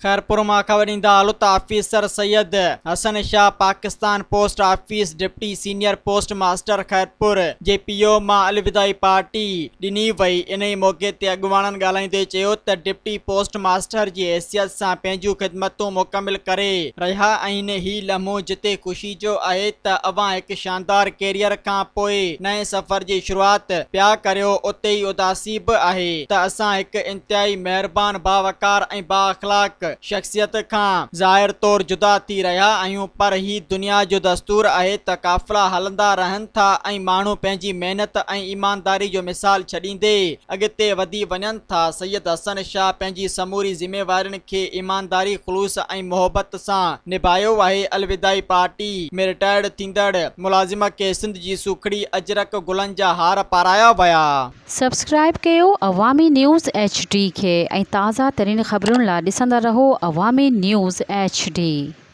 خيرپور مان خبر ڏيندا هلو ته officer Syed Hassan Shah Pakistan post office deputy senior post master Khairpur جي پي او مان الوداعي پارٽي ڏني وئي انهي موقعي تي اڳواڻن ڳالهائيندي چيو ته ڊپٽي پوسٽ ماسٽر جي حيثيت سان پنهنجون خدمتون مڪمل ڪري رهيا آهن هي لمحو جتي خوشي جو آهي ته اوهان هڪ شاندار ڪيريئر کان پوء نئين سفر جي شروعات پيا ڪريو اتي ئي اداسي به آهي ته اسان هڪ انتهائي مهربان، باوقار ۽ بااخلاق شخصيت کان ظاهر طور جدا ٿي رهيا آهيون پر هي دنيا جو دستور آهي ته قافلا هلندا رهن ٿا ۽ ماڻهو پنهنجي محنت ۽ ايمانداري جو مثال ڇڏيندي اڳتي وڌي وڃن ٿا. سيد حسن شاهه پنهنجي سموري ذميوارين کي ايمانداري، خلوص ۽ محبت سان نڀايو آهي. الوداعي پارٽي ۾ رٽائرڊ ٿيندڙ ملازم کي سنڌ جي سوکڙي اجرڪ گلن جا هار پارايا ويا. سبسڪرائيب ڪيو عوامي نيوز ايڇ ڊي کي ۽ تازه ترين خبرن لا ڏسندا رهو عوامي نيوز ايڇ ڊي.